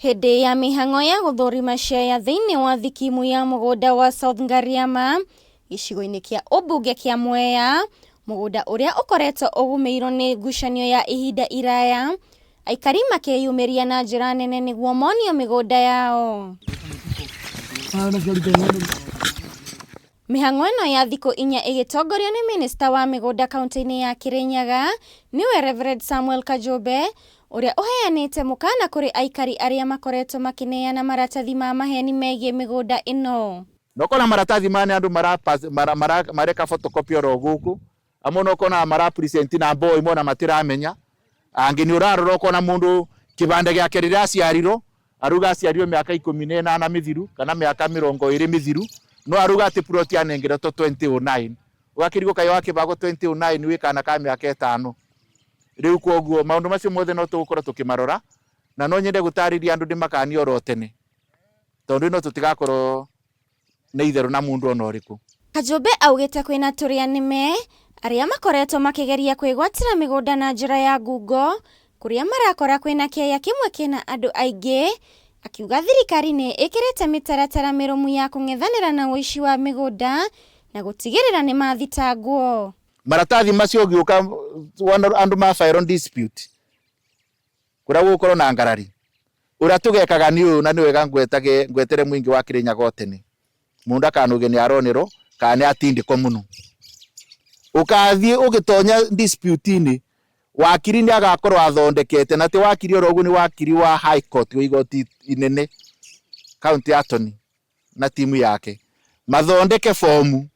Hĩndĩ ya mĩhang'o ya gũthũrima cea thĩinĩ wa thikimu ya mũgũnda wa South Ngariama gĩcigo-inĩ kĩa ũmbunge kĩa Mwea, mũgũnda ũrĩa ũkoretwo ũgũmĩirwo nĩ ngucanio ya ihinda iraya, aikari makĩyumĩria na njĩra nene nĩguo monio mĩgũnda yao. Mĩhang'o ĩno ya thikũ inya ĩgĩtongorio nĩ mĩnĩsta wa mĩgũnda kauntĩ-inĩ ya Kĩrĩnyaga nĩwe Rev Samuel Kajũmbe ũrĩa ũheanĩte mũkana kũrĩ aikari arĩa makoretwo makĩneana maratathi ma maheni megiĩ mĩgũnda ĩno. Na ũkona maratathi maya nĩ andũ mareka photocopy oro gũkũ, amwe nĩ ũkonaga mara present na mboĩ imwe ona matiramenya, angĩ nĩ ũrarora ũkona mũndũ kĩbandĩ gĩake rĩrĩa aciarirwo Arauga aciarirwo mĩaka 18 mĩthiru kana mĩaka 20 mĩthiru, no arauga atĩ plot anengeretwo 2009. Ũgakĩrigwo kaĩ wakĩbagwo 2009 wĩ kana ka mĩaka ĩtano. Rĩu kwoguo maũndũ macio mothe no tũgũkorwo tũkĩmarora, na no nyende gũtarĩria andũ ndĩmakanie oro tene, tondũ ĩno tũtigakorwo na itherũ na mũndũ ona ũrĩkũ. Kajũmbe augĩte kwĩna tũrĩa nĩme arĩa makoretwo makĩgeria kwĩgwatĩra mĩgũnda na njĩra ya ngungo kũrĩa marakora kwĩna kĩaya kĩmwe kĩna andũ aingĩ, akiuga thirikari nĩ ĩkĩrĩte mĩtaratara mĩrũmu ya kũng'ethanĩra na ũici wa mĩgũnda na gũtigĩrĩra nĩ mathitangwo. Maratathi macio ũgĩũka wona andũ ma file dispute kũrĩa gũgũkorwo na ngarari, ũrĩa tũgekaga nĩ ũyũ na nĩ wega ngwetage ngwetere mũingĩ wa Kĩrĩnyaga o tene, mũndũ akanoge nĩ aronerwo kana nĩ atindĩkwo mũno. Ũkathiĩ ũgĩtonya dispute-inĩ, wakiri nĩ agakorwo athondekete, na ti wakiri oro ũguo nĩ wakiri wa High Court wa igoti inene, county attorney na timu yake, mathondeke bomu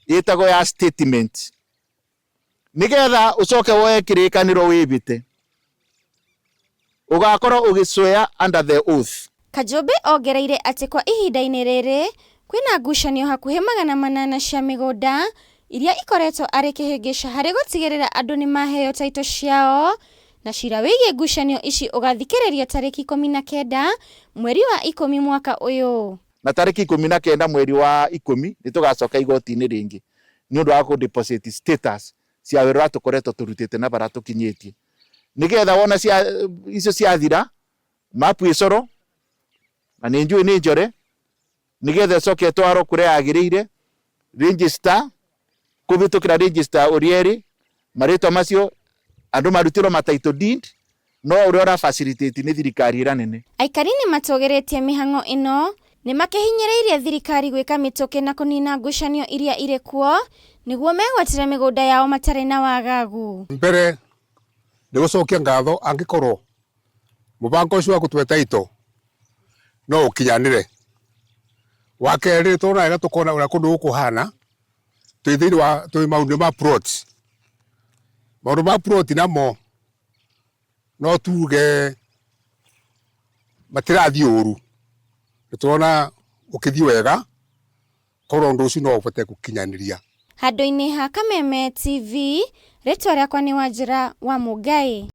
ĩtagwo ya statement. Nĩgetha ũcoke woe kĩrĩkanĩro wĩhĩte, ũgakorwo ũgĩ swear under the oath. Kajũmbe ongereire atĩ kwa ihinda-inĩ rĩrĩ kwĩna ngucanio hakuhĩ 800 cia mĩgũnda iria ikoretwo arĩ kĩhĩngĩca harĩ gũtigĩrĩra andũ nĩ maheo taitũ ciao na cira wĩgiĩ ngucanio ici ũgathikĩrĩrio tarĩki 19 mweri wa ikũmi mwaka ũyũ. Na tarĩki 19 mweri wa ikũmi nĩ tũgacoka igoti-inĩ rĩngĩ nĩ ũndũ wa kũ deposit status cia wĩra ũrĩa tũkoretwo tũrutĩte na barĩa tũkinyĩtie nĩgetha wona cia icio ciathira map ĩcorwo na nĩ njũĩ nĩ njore nĩgetha ĩcoke ĩtwarwo kũrĩa yagĩrĩire register kũhĩtũkĩra register ũrĩa ĩrĩ marĩtwa macio andũ marutĩrwo ma title deed no ũrĩa ũra facilitate nĩ thirikari ĩrĩa nene. Aikari nĩ matũgĩrĩtie mĩhang'o ĩno nĩ makĩhinyĩrĩirie thirikari gwĩka mĩtũkĩ na kũnina ngucanio iria irĩ kuo nĩguo megwatĩre mĩgũnda yao matarĩ na wagagu. Mbere nĩ gũcokia ngatho angĩkorwo mũbango ũcio wa gũtue title no ũkinyanĩre. Wa kerĩ tũrona wega tũkona ũrĩa kũndũ gũkũ kũhana twĩ thĩinĩ wa twĩ maũndũ ma plots. Maũndũ ma plot namo no tuge matirathiĩ ũru, nĩ tũrona gũkĩthiĩ wega, korwo ũndũ ũcio no ũhote gũkinyanĩria. Handũ-inĩ ha Kameme TV, rĩtwa rĩakwa nĩ Wanjĩra wa Mũngai.